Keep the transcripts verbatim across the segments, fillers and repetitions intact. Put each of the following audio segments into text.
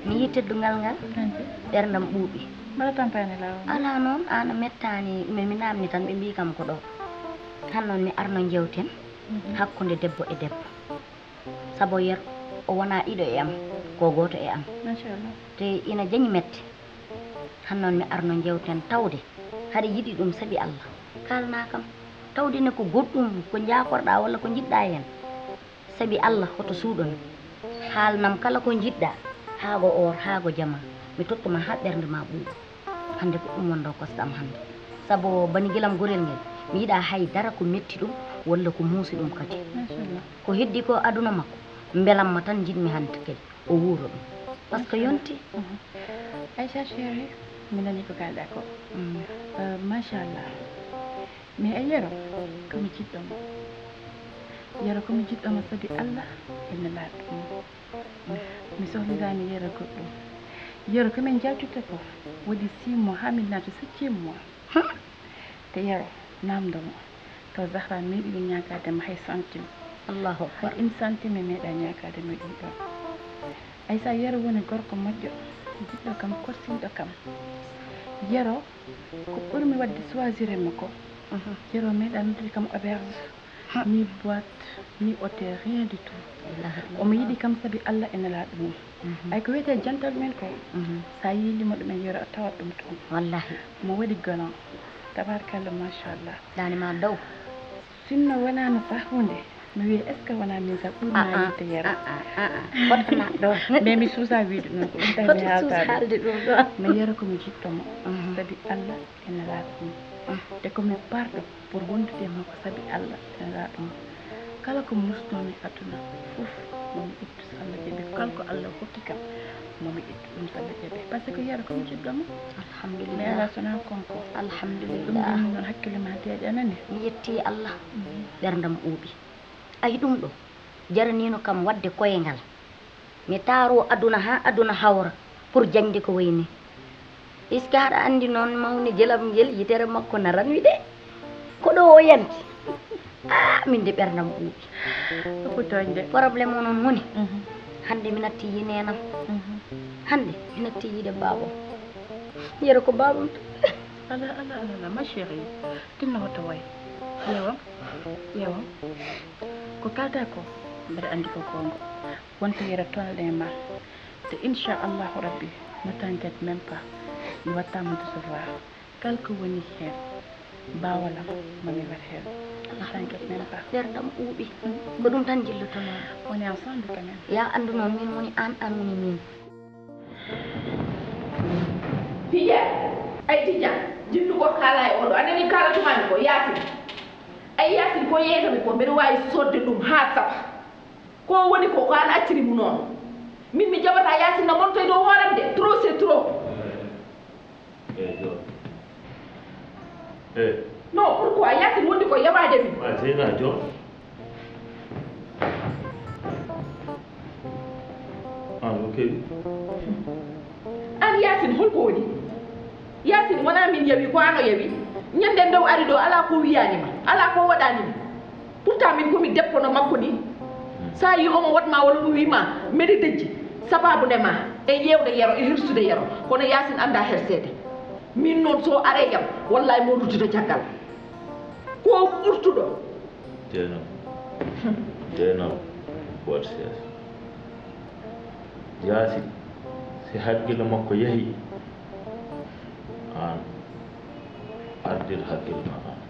Mi yii teddungal ngal, ɓerndam ɓuuɓi. Mbaɗa tampani laawol. Alaa noon, aan a mettaani, mi mi naamni tan, ɓe mbii kam ko ɗo. Han noon mi arno njeewten hakkunde debbo e debbo. Sabu Yero o wonaa ɗiɗo e am, ko gooto e am. Machallah. Te ina jañi mette. Han noon mi arno njeewten tawde haɗa yiɗi ɗum sabi Allah. Kaalnaa kam tawde ne ko goɗɗum ko njaakorɗaa walla ko njiɗɗaa heen. Sabi Allah hoto suuɗo mi. Haalnam kala ko njiɗɗaa, haa ko oor, haa ko jama. Mi tottuma haa ɓernde ma ɓuuɓa. Hannde ko ɗum wonɗo kosɗam hannde. Sabu bani gilam gorel ngel, mi yiɗaa hay dara ko metti ɗum walla ko muusi ɗum kadi. Machallah. Ko heddi ko aduna makko, mbelamma tan njiɗmi hannde kadi o wuuro ɗum. Par ce que yonti. Mhm. Aïcha chérie, mi nani ko kalɗa ko. Mm. Euh, machallah. Mais a Yero, ko mi jiɗɗo mo. Yero ko mi jiɗɗo mo sabi Allah e Nelaaɗo mo. Mi sohliraani Yero goɗɗum. Yero ko min njaltirta ko waɗi six mois haa min naata septième mois. Te Yero, naamndo mo. Taw Zahra meeɗiino ñaagaade mo hay centime. Allahu akbar. Hay une centime mi meeɗaa ñaagaade mo e ɗum ɗoon. Aïssa, Yero woni gorko moƴƴo, jiɗɗo kam, korsinɗo kam. Yero, ko ɓurmi waɗde choisir e makko. Mhm. Yero meeɗaa noddude kam auberge, ni boîte, ni hôtel, rien du tout. Wallahi. Omo yiɗi kam sabi Allah e Nelaaɗo mum. Mhm. Ay ko wiyetee gentleman ko, mhm, so a yiilii mo ɗum e Yero a tawat ɗum toon. Wallahi. Mo waɗi galant. Tabaarkalla, machallah. Daande ma daw. Sinno wonaano sah huunde, mi wiya, est-ce que wonaa min sah ɓurmaa yiɗde Yero? Ah, ah, ah, ah. Fottanaa ɗoon. Mais mi suusaa wiyde ɗum, ko ɗum tawi mi haaltaade. Haalde ɗum ɗoon. Mais Yero ko mi jiɗɗo mo, mhm, sabi Allah e Nelaaɗo mum. Mhm. Te ko mi parɗo pour wondude e makko sabi Allah e Nelaaɗo mum. Kala ko musnoomi aduna fof, mo mi ittu so Allah jaɓi. Kala ko Allah hokki kam, mo mi ittu ɗum so Allah jaɓi. Par ce que Yero ko mi jiɗɗo mo. Alhamdulillah. Mais alaa so wonaa konko. Alhamdulillah. Ɗum ɗum noon hakkille ma deeƴa nani. Mi yetti Allah. Mhm. Ɓerndam ɓuuɓi. Ayi ɗum ɗo, jaraniino kam waɗde koyngal. Mi taaroo aduna haa aduna hawra pour jañde ko wayi nii. Est-ce que aɗa anndi noon mawni gilam ngel yitere makko naranmi de? Ko ɗo o yanti. Ah, min de ɓerndam ɓuuɓi. Ko tooñde. Problème o noon woni, mhm, hannde mi natti yi neenam. Mhm. Hannde mi natti yiide baabam. Yero ko baabam. Ala, ala, ala, ala, ma chérie. Tinno hoto way. Ƴeewam. Ƴeewam. Ko kalda ko, mbeɗa anndi ko goonga. Wonta Yero tolnde ma. Te inchallahu rabbi, ne t'inquiète même pas. Mi watta mo décevoir. Kala ko woni heen, baawalam, ma mi waɗ heen. Ne t'inquiète même pas. Ɓerndam ɓuuɓi. Mm. Ko ɗum tan njillotonoo. On est ensemble quand même. Ya anndu noon, min woni aan, aan woni min. Tijjaan, ay Tijjaan, jinnu ko kaala e oɗo. A nani kaala tumaani ko Yaasin. Ay Yaasin ko yeeytami ko, mbeɗa waawi soodde ɗum haa saba. Ko woni ko, ko aan acciri mo noon. Min mi jaɓataa Yaasin na monta e dow hooram de. Trop c'est trop. Eh, Joor. Eh. Non, pourquoi Yaasin wondi ko yabaade min? Ma jeena, Joor. Aan ko kewi? Aan Yaasin, hol ko woni? Yaasin, wonaa min yawi, ko aan o yawi. Ñande nde o ari ɗo, alaa ko wiyaani ma, alaa ko waɗaani ma. Pourtant min ko mi debbo no makko ni. So a yii omo waɗ ma walla o wii ma, mbeɗa dejji. Sababu nde ma, e ƴeewde Yero, e hirsude Yero. Kono Yaasin anndaa herseede. Min noon so o aree yam, wallahi mo ruttude caggal. Ko ɓurtuɗo. Deenam. Deenam. Boîte siège. Yaasin, si hakkille makko yahi, aan ardir hakkille ma aan.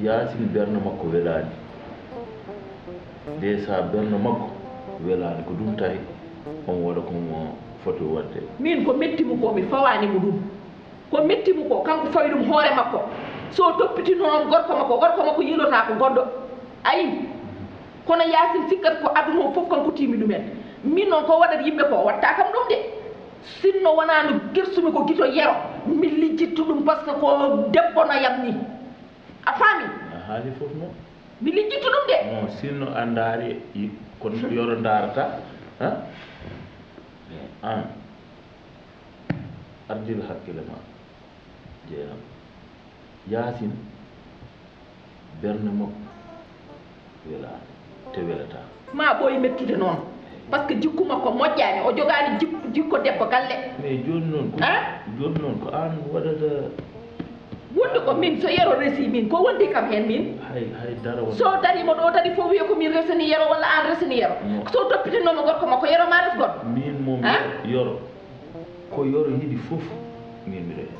Yaasin ɓernde makko welaani. Nde so ɓernde makko welaani, ko ɗum tahi omo waɗa ko mo Foti waɗde. Min ko metti mo ko mi fawani mo ɗum. Ko metti mo ko kanko fawi ɗum hoore makko. So toppitino noon gorko makko, gorko makko yilotaako goɗɗo. Ayi. Kono Yaasin sikkat ko aduna o fof kanko tiimi ɗumen. Min noon ko waɗat yimɓe ko watta kam ɗum de. Sinno wonano gersumi ko gito yero, mi lijjittu ɗum par ce que ko debbo no yam ni. A faami? A haali fof noon. Mi lijjittu ɗum de. Non, sinno a ndaari i- kono yoro ndaarata. Ha? An. Ardil hakkille ma. Jeenam. Yaasin. Bernde makko. Welaani. Te welataa. Ma ɓooyi mettude noon. Par ce que jikku makko moƴƴaani. O jogaani jikku, jikko debbo galle. Mais jooni noon ko Ah? Jooni noon ko aan waɗata. Wonde ko min, so yero resi min, ko wondi kam heen min? Hay hay dara won. So darima ɗo tadi fof wiya ko min resani yero walla aan resani yero. Non. So toppitinooma gorko makko, yero ma res goɗɗo. Min moom Ah? Yoro, ko yoro yiɗi fof min miɗo heen.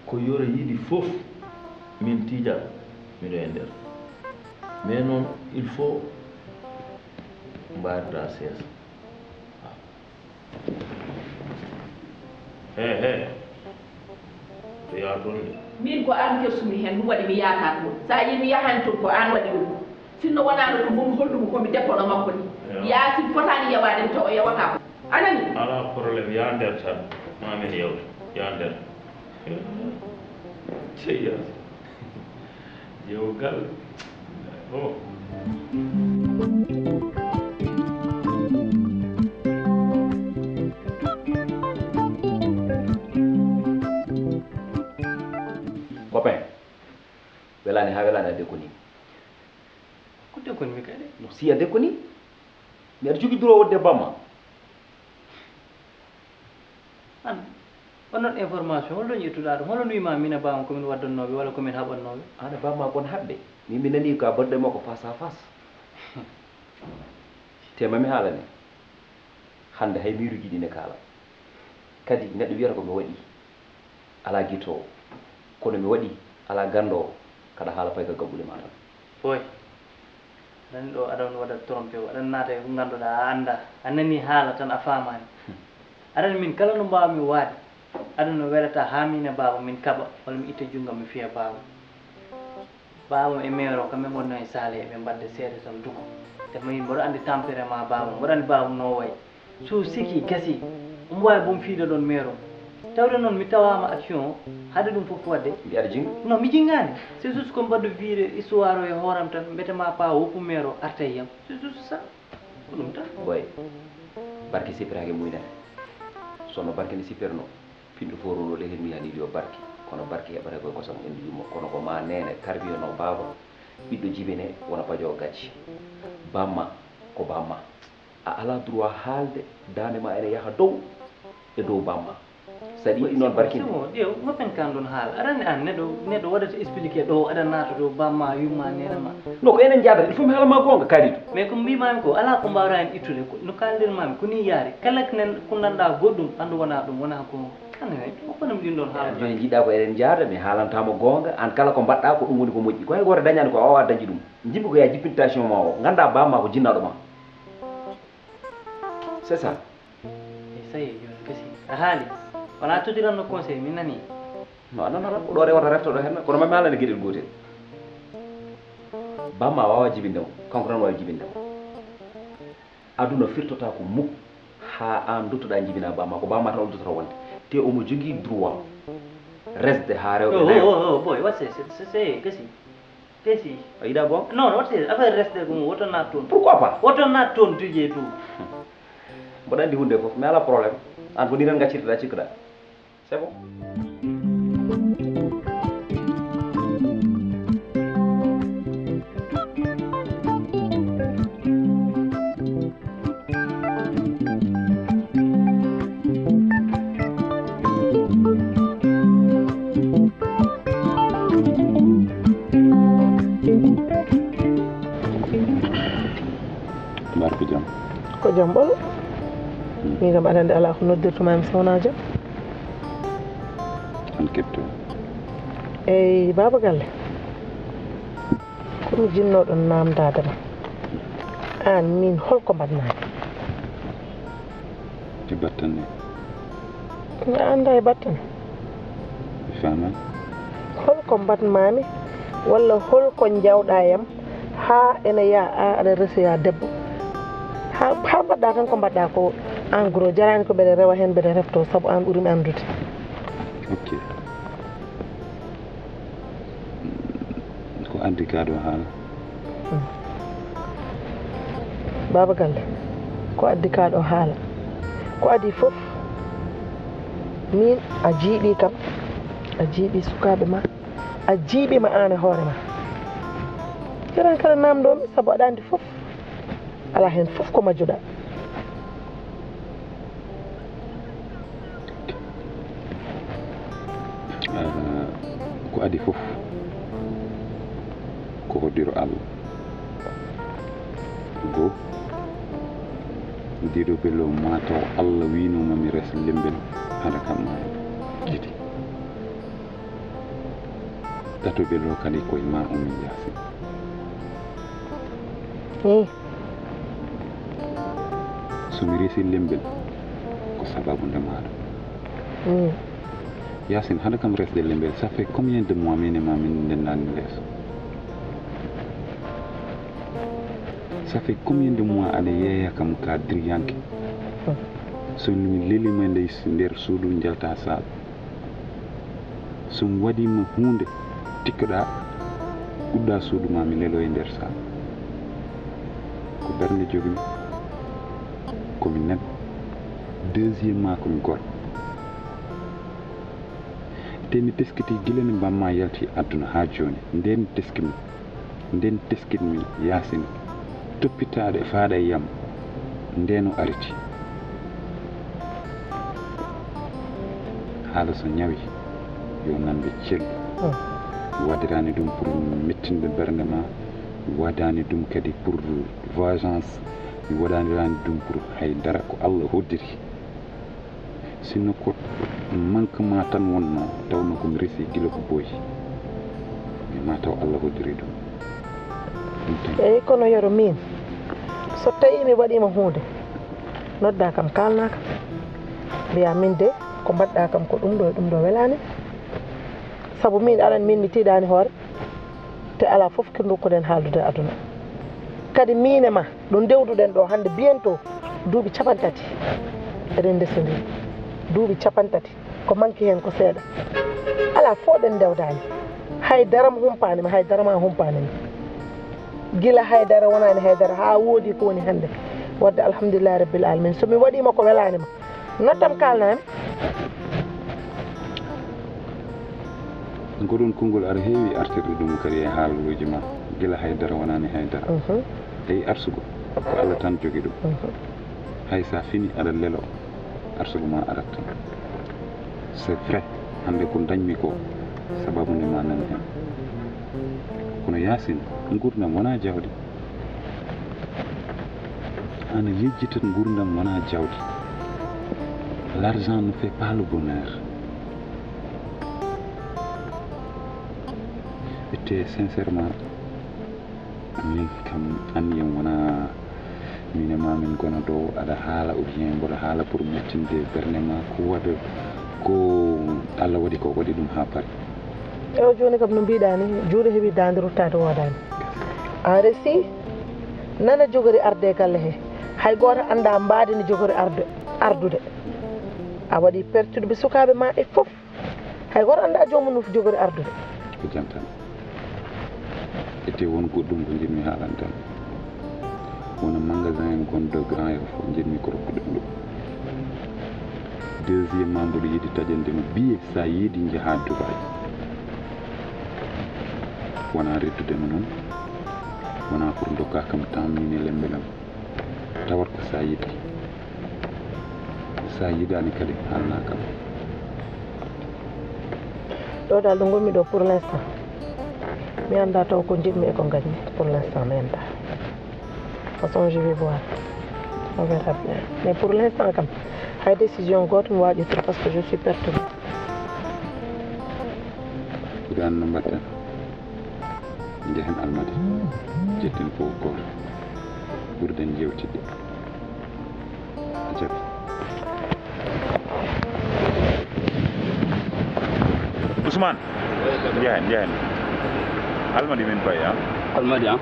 Ko yoro yiɗi fof min Tiijaan miɗo e nder. Mais noon il faut mbaarda seesa. He he. To yaa toon de. Min ko aan kersumi heen, ɗum waɗi mi yaataa toon. So a yii mi yahaani toon ko aan waɗi ɗum. Sinno wonaano ɗum, mo mi hollumo ko mi debbo no makko ni. Yaasin fotaani yawaade mi tawa o yawataa ko. A nanii? Alaa problème, yaa nder tan, ma min yewta. Yaa nder. Cey Yaasin. Yew galle. Oh. Copain, welaani haa welaani a dekkoni. Ko dekkoni mi kadi? No si a dekkoni. Mi aɗa jogii droit wodde bamma. An, on noon information, hol ɗon ƴettuɗaa ɗum? Hol on wiima min e baam ko min waddannooɓe walla ko min haɓannooɓe? An e baam maa kon haɓɓe. Min mi nanii ko a baɗɗo e makko face à face. Te ma mi haalane. Hannde hay miiruuji ɗi ne kaala. Kadi neɗɗo wiyata ko mi waɗi. Alaa gitoowo. Kono mi waɗi, alaa ganndoowo. Kaɗa haala payka gaɓɓule maa tan. Boy, a nani ɗo aɗa on waɗa trompé o, aɗa naata e ko ngannduɗaa a anndaa. A nani haala tan a faamaani. Aɗa anndi min kala no mbaawmi waade, aduna welata haa min e baaba min kaɓa walla mi itta junngam mi fiya baaba. Baaba e mère o kamɓe ngonnoo e saale eɓe mbaɗda seeɗa tan duko. Te min mboɗo anndi tampere ma baaba, mboɗo anndi baaba no wayi. So sikii gasii, omo waawi boom fiide ɗon mère o. Tawde noon mi tawaama action o, hade ɗum fof waɗde. Mbiɗa aɗa jinnga? Non, mi jinngaani. C'est juste ko mbaɗdu virer histoire o e hooram tan, mbete ma paa woppu mère o arta e yam. C'est juste ça. Ko ɗum tan. Boy, barke sippiraaki muynere. Sinno barke ne sippirnoo, pinɗo fof ronoo lehel mum yaani yo barke. Kono barke heɓata koye kosam ɓenndi yumma. Kono ko maa neene tarbiyanoo baaba, ɓiɗɗo jibine wona pajoowo gacce. Baam maa ko baam maa. A alaa droit haalde daande maa ene yaha dow e dow baam maa. So a ɗiiɗi noon barkinɗe. Simo, ƴeew, ngoppen kan ɗon haala. Aɗa anndi aan, neɗɗo, neɗɗo waɗata expliqué ɗo, aɗa naata ɗo, baam maa, yumma, neene maa. Non, ko enen njaadata, il faut mi haalana ma goonga, Kalidou. Mais ko mbiimaami ko, alaa ko mbaawɗaa heen ittude, ko, no kaaldirmaami, ko nii yaari. Kala ko nan-, ko nanɗaa goɗɗum, anndu wonaa ɗum, wonaa goonga. Aan ne, ko kono mi ɗin ɗon haala. Jooni njiɗɗaa ko eɗen njaada, mi haalanta ma goonga, aan kala ko mbaɗɗaa, ko ɗum woni ko moƴƴi. Ko hay gooto dañaani ko, a waawaa dañde ɗum. Njimmi ko yaa jippinta tension maa o, nganndaa baam maa ko jinnaaɗo maa. C'est ça. E ça y est, jooni gasi. A haali. Wala todiranno conseil, mi nani. No a nanata ko ɗo rewata reftoɗo hen, kono ma mi haalane geɗel gootel. Baam maa waawaa jibinde mo, kanko tan waawi jibinde mo. Aduna firtotaako muk haa aan nduttoɗaa njibinaa baam maa, ko baam maa tan o luttotoo wonde. Te omo jogii droit resde haa rewɓe nayo. Oh, oh, oh, boy, what's this? It's, it's, hey, gasi. Gasi. A yiɗaa goonga? Non, what's this? Affaire resde ko mum, woto naat toon. Pourquoi pas? Woto naat toon, tujee tout. Mboɗo anndi huunde fof, mi alaa problème. Aan ko nii tan ngaccirteɗaa cikkuɗaa. C'est bon. Mbaar ko jam? Ko jam ɓolo. Min kam aɗa anndi alaa ko noddirtuma mi so wonaa jam. An kepto. Eyi, baaba galle. Ko mi jinnooɗo naamndaade ma. Aan miin holko mbaɗnaa mi? E battan ne? Mi anndaa e battan. Mi faamaani. Hol ko mbaɗ-maa-mi walla hol ko njawɗaa yam haa ene yaha aɗa resoya debbo? Haa haa mbaɗɗaa tan ko mbaɗɗaa ko en gros, jaraani ko mbeɗa rewa heen, mbeɗa reftoo sabu aan ɓuri mi anndude. Ok. Ko addi kaa ɗoo haala? Baaba Galle, ko addi kaa ɗoo haala? Ko adii fof, miin a jiiɓii kam, a jiiɓii sukaaɓe maa, a jiiɓii ma aan e hoore maa. Jaraani kala naamndoo-mi sabu aɗa anndi fof, alaa heen fof ko majjuɗaa. Ah, ko adii fof ko hoddiro Allah. Goo, diido bello mataw Allah wiinoma mi res lembel hade kam maayo. Titi. Tato bello kadi koye ma o min yaasi. Hmm. So mi resi lembel ko sababu nde maaɗa. Hmm. Yaasin, hade kam resde lembel, ça fait combien de mois min e ma min ndenndaani leeso? Ça fait combien de mois aɗa yeeya kam ka diriyanke? So mi lelima nder suudu njalta saal. So mi waɗiima huunde tikkoɗaa, udda suudu ma mi lelo e nder saal. Ko ɓernde jogimi, ko mi neɗɗo. Deuxièmement, ko mi gor. Te mi teskiti gila nde bamma yalti aduna haa jooni. Nden teskimi, nden teskitmi Yaasin. Toppitaaɗe faaɗa e yam, nden o ariti. Haala so ñawi, yo nanɓe cellu. Mi waɗiraani ɗum pour mettinde ɓernde ma, mi waɗaani ɗum kadi pour vengeance, mi waɗiraani ɗum pour hay dara, ko Allah hoddiri. Sinno ko manquement tan wonnoo, tawno ko mi resi gila ko booyi. Mais ma taw Allah hoddiri ɗum. Ɗum tan. Eyi, kono Yero, miin, so tawii mi waɗiima huunde, noddaa kam, kaalnaa kam, mbiyaa min de ko mbaɗɗaa kam ko ɗum ɗo e ɗum ɗo welaani. Sabu miin, aɗa anndi miin mi tiiɗaani hoore, te alaa fof ko ndokkuɗen haaldude e aduna. Kadi miin e ma, ɗo ndewduɗen ɗo hannde, bientôt duuɓi capantati eɗen ndesondiri. Duuɓi capantati, ko manki heen ko seeɗa. Alaa fof ɗen ndewdaani. Hay dara mo humpaani ma, hay dara ma humpaani ma. Gila hay dara wonaani hay dara, haa woodi ko woni hannde. Wadde alhamdulillahi rabbil alamin. So mi waɗiima ko welaani ma, noddaa mi, kaalnaa mi. Ngoɗon konngol aɗa heewi artirde ɗum kadi e haalooji ma, gila hay dara wonaani hay dara. Mhm. Eyi, arsugo, ko Allah tan jogi ɗum. Mhm. Hay so a fini aɗa lelo, arsugo ma arat tan. C'est vrai, hannde ko ndañmi ko, sababu nde ma nani heen. Kono Yaasin, nguurndam wonaa jawdi. Ana yejjitat nguurndam wonaa jawdi. L'argent ne fait pas le bonheur. Et sincèrement, min kam anniyam wonaa min e ma min ngona ɗo, aɗa haala ou bien mboɗo haala pour mettinde ɓernde ma, ko waɗa ko Allah waɗi ko, waɗi ɗum haa paari. Ewa, jooni kam no mbiɗaa ni, juuɗe heɓi daande ruttaade woodaani. A resi, nana jogori arde e galle he. Hay gooto anndaa mbaadi ne jogori arde, ardude. A waɗi pertude ɓe sukaaɓe ma e fof. Hay gooto anndaa joomum no jogori ardude. Ko jantan. Ete won goɗɗum ko njiɗmi haalande ma. Wona magasin en gonɗo Grand Yoff o njiɗmi ko rokkuɗen ɗum. Deuxièmement, mboɗo yiɗi taƴande mo billet, so a yiɗi njaha Dubaï. Wona reddude mo noon, wona pour ndokka kam temps min e lembel am. Tawat ko so a yiɗi. So a yiɗaani kadi, haalna kam. Ɗo dal ɗo ngonmi ɗo pour l'instant, mi anndaa taw ko njiɗmi e ko ngañmi. Pour l'instant mi anndaa. Façon je vais voir. On verra bien. Mais pour l'instant kam, hay décision gooto mi waawaa ƴettude parce que je suis perturbée. Ko ɗum no mbaɗɗen. Njehen Almadi, njetten fof gooto, ɓurɗen yeewtidde. A jaɓi? Man, njehen, njehen. Almadi min payi, ah? Almadi, ah?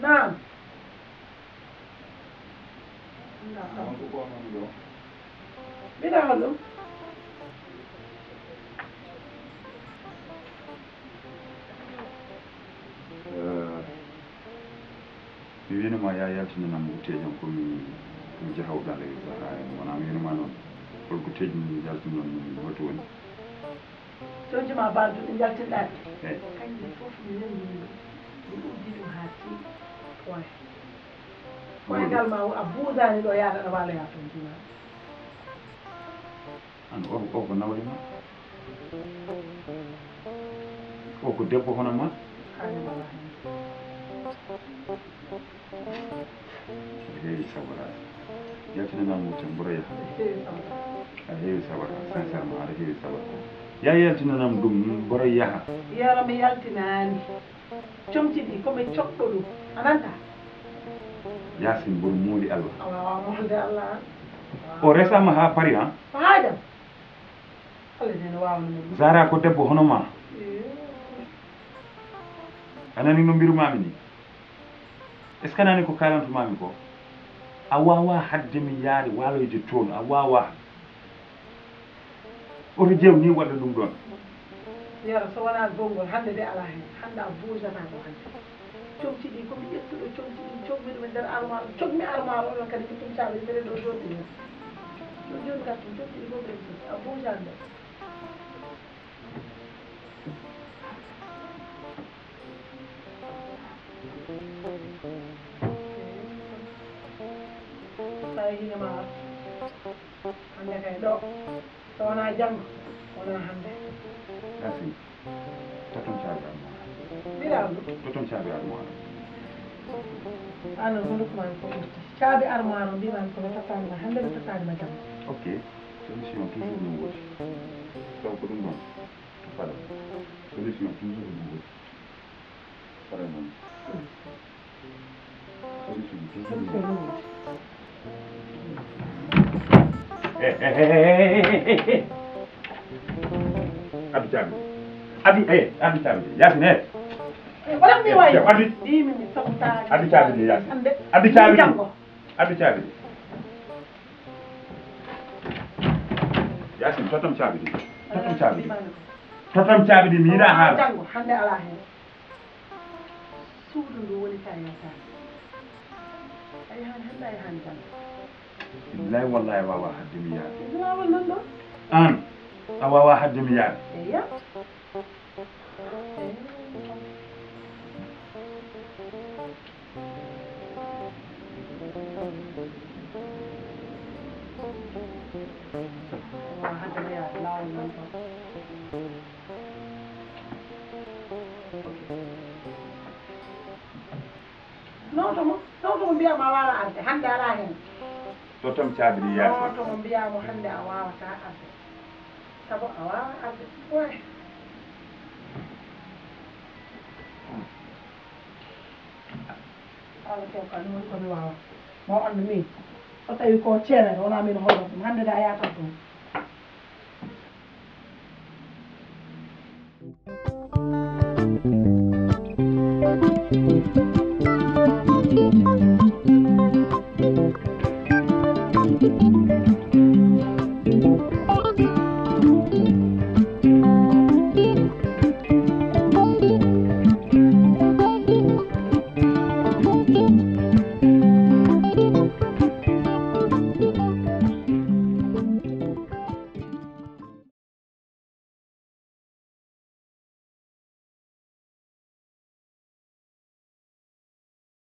Naam. Mbiɗa hol ɗum? Eh, mi wiino ma ya yaltinanam wutteejo am, ko mi, mi jahawɗo Alla e Zahra en. Wona mi wiino ma noon? Hol ko teeƴni yaltinon ɗum, hoto woni? Jooji ma balduɗi njaltinɗaɗi. Eyi. Kanji fof mi wemni ɗum, mi uddi ɗum haa tiiɗi. Point. Point. Koygal ma o a buudaani ɗo yaada ɗo waloya toon jima. An o, o ko nawde ma? O ko debbo hono ma? Haali wala heen. Aɗa heewi sabaraade. Yaltinanam mo tan, mboɗo yaha. Aɗa heewi sabaraade. Sincèrement, aɗa heewi sabaraade. Ya yaltinanam ɗum, mboɗo yaha. Yero mi yaltinaani. Comci ɗi, ko mi coɓɗo ɗum. A nanta? Yaasin, mboɗo mooli Allah. A waawaa moolde Allah, an. O resaama haa Paris, han? Ko haajam? Allah ne no waawno mo ɗum. Zahra ko debbo hono ma. Iyo. A nani no mbirumaami ni? Est-ce que a nani ko kaalantumaami ko? A waawaa haɗde mi yaade waloyde toon, a waawaa. Oto jeew ni waɗa ɗum ɗoon. Yero, so wonaa gonngol, hannde de alaa heen. Hannde a buujanaama hannde. Comci ɗi, ko mi ƴettuɗo comci ɗi, cogmi ɗum e nder armoire, cogmi armoire o ɗon kadi, mi tum caabi ɗi, mbeɗa ɗo jooɗi heen. Ɗum jooni kadi, ɗum comci ɗi fof ɓe a buujaani ɗo. Tawi hino ma hannde kay ɗo, so wonaa janngo, wonaa hannde. Yaasin, toton caabi armoire. Mbiɗa andu. Toton caabi armoire. Ano ko Lukman ko ɓurti. Caabi armoire o mbiɗa ko ɓe tottaani ma hannde, ɓe tottaani ma janngo. Ok, solution toujours no woodi. Taw ko ɗum ɗon. Faɗa. Solution toujours no woodi. Faɗa noon. Solution toujours no woodi. Eh, eh, eh, eh, eh, eh, eh. Addu caabi. Addu, eh, addu caabi. Yaasin, eh. Eh, waɗan mi wayi. Addu. Ɗi mi, mi sabtaani. Addu caabi ɗi, Yaasin. Hannde. Addu caabi ɗi. Janngo. Addu caabi ɗi. Yaasin, totam caabi ɗi. Totam caabi ɗi. Totam caabi ɗi, mi yiɗaa haala. Janngo, hannde alaa heen. Suudu ndu woni ka yaltaani. A yahaani hannde, a yahaani janngo. Billahi wallahi a waawaa haɗde mi yaade. Laawol nan ɗo. Aan, a waawaa haɗde mi yaade. Eya. Laawol nan ɗo. Nawto mo, nawto mo mbiyaa ma waawa arde, hannde alaa heen. Totam caabi ɗi, Yaasin. Nawto mo mbiyaa mo hannde a waawataa arde. Sabu a waawaa arde. Waay. Haala kew ka, ɗum woni ko mi waawa. Ma o anndu min. So tawi ko ceerere, wonaa min hollata ɗum. Hannde de a yaatat ɗum.